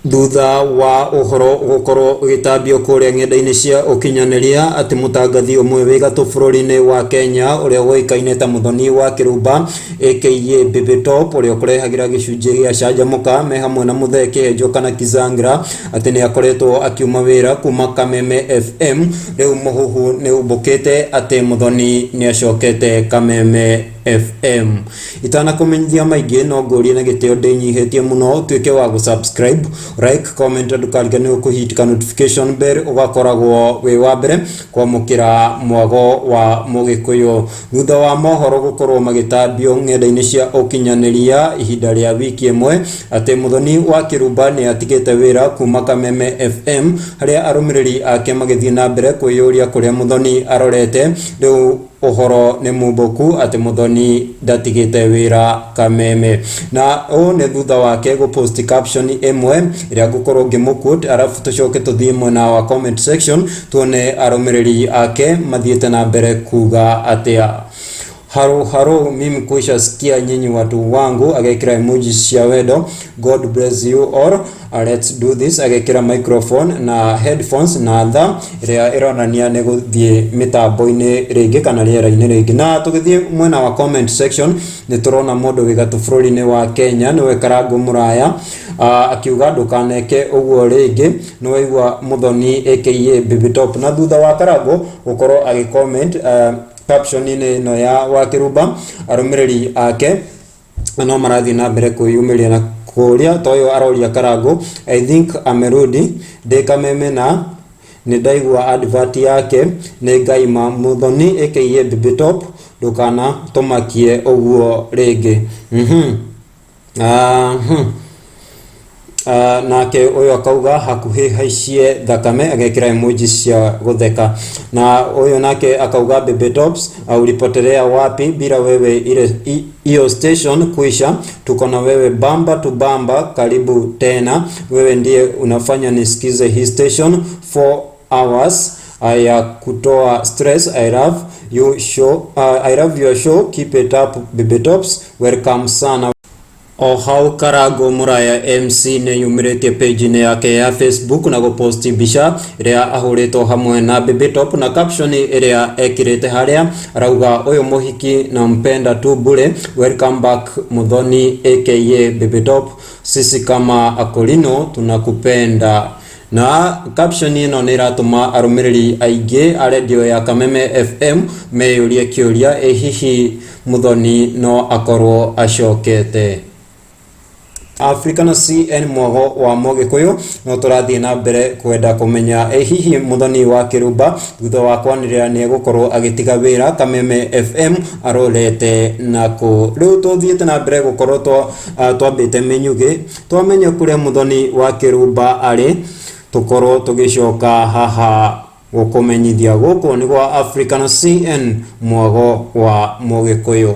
Thutha wa ũhoro gũkorwo ũgĩtambio kũrĩa ng'enda-inĩ cia ũkinyanĩria atĩ mũtangathi ũmwe wĩ gatũ bũrũri-inĩ wa Kenya ũrĩa ũĩkaine ta Mũthoni wa Kĩrumba aka Baby Top, ũrĩa ũkũrehagĩra gĩcunjĩ gĩa Canjamũka me hamwe na Mũthee Kĩhenjo kana Kizangra, atĩ nĩ akoretwo akiuma wĩra kuma Kameme FM. Rĩu mũhuhu nĩ umbũkĩte atĩ Mũthoni nĩ acokete Kameme FM. Itanakũmenyithia maingĩ, no ngũrie na gĩtĩo ndĩnyihĩtie mũno ũtuĩke wa gũ-subscribe, like, comment na ndũkariganĩrwo kũ-hit ka notification bell, ũgakoragwo wĩ wa mbere kwamũkĩra mwago wa Mũgĩkũyũ. Thutha wa mohoro gũkorwo magĩtambio ng'enda-inĩ cia ũkinyanĩria ihinda rĩa wiki ĩmwe atĩ Mũthoni wa Kĩrumba nĩ atigĩte wĩra kuma Kameme FM, harĩa arũmĩrĩri ake magĩthiĩ na mbere kwĩyũria kũrĩa Mũthoni arorete, rĩu ũhoro nĩ mumbũku atĩ Mũthoni ndatigĩte wĩra Kameme. Na ũũ nĩ thutha wake gũ post caption ĩmwe ĩrĩa ngũkorwo ngĩmũ-quote, arabu tũcoke tũthiĩ mwena wa comment section tuone arũmĩrĩri ake mathiĩte na mbere kuga atĩa. "Haro haro, mimi kuisha sikia nyinyi watu wangu," agekĩra emojis cia wendo. "God bless you all, let's do this," agekĩra microphone na headphones na tha ĩrĩa ĩronania nĩ gũthiĩ mĩtambo-inĩ rĩngĩ kana rĩera-inĩ rĩngĩ. Na tũgĩthiĩ mwena wa comment section, nĩ tũrona mũndũ wĩ gatũ bũrũri-inĩ wa Kenya, nĩwe Karangũ Mũraya, akiuga, "Ndũkaneke ũguo rĩngĩ, nĩ waigua Mũthoni aka Baby Top?" Na thutha wa Karangũ gũkorwo agĩ-comment caption-inĩ ĩno ya Wakĩrumba, arũmĩrĩri ake no marathiĩ na mbere kwĩyumĩria na kũria ta ũyũ aroria Karangũ, "I think amerudi, ndĩ Kameme na nĩ ndaigua advert yake nĩ ngaima. Mũthoni aka Baby Top, ndũkana tũmakie ũguo rĩngĩ." Nake ũyũ akauga, "Hakuhĩ haicie thakame," agekĩra emoji cia gũtheka. Na ũyũ nake akauga, "Baby Tops, ulipotelea wapi? Bila wewe ile hiyo station kuisha. Tuko na wewe bamba tu bamba, karibu tena. Wewe ndiye unafanya nisikize hii station 4 hours ya kutoa stress. I love you show, I love your show, keep it up, Baby Tops, welcome sana." O hau Karangũ Mũraya MC nĩ yumĩrĩtie page-inĩ yake ya Facebook na gũposti mbica ĩrĩa ahũrĩtwo hamwe na Baby Top, na caption ĩrĩa ekĩrĩte harĩa arauga, "Ũyũ mũhiki na mpenda tu bure. Welcome back Muthoni aka Baby Top, sisi kama Akorino tunakupenda." Na caption ĩno nĩ ĩratũma arũmĩrĩri aingĩ a redio ya Kameme FM meyũrie kĩũria, ĩ hihi Muthoni no akorwo acokete Africa? Na CN mwago wa Mũgĩkũyũ no tũrathiĩ na mbere kwenda kũmenya, ĩ hihi Mũthoni wa Kĩrumba thutha wa kwanĩrĩra nĩ egũkorwo agĩtiga wĩra Kameme FM arorete nakũ? Rĩu tũthiĩte na mbere gũkorwo twambĩte mĩnyugĩ, twamenya kũrĩa Mũthoni wa Kĩrumba arĩ, tũkorwo tũgĩcoka haha gũkũmenyithia. Gũkũ nĩ gwa Africa na CN mwago wa Mũgĩkũyũ.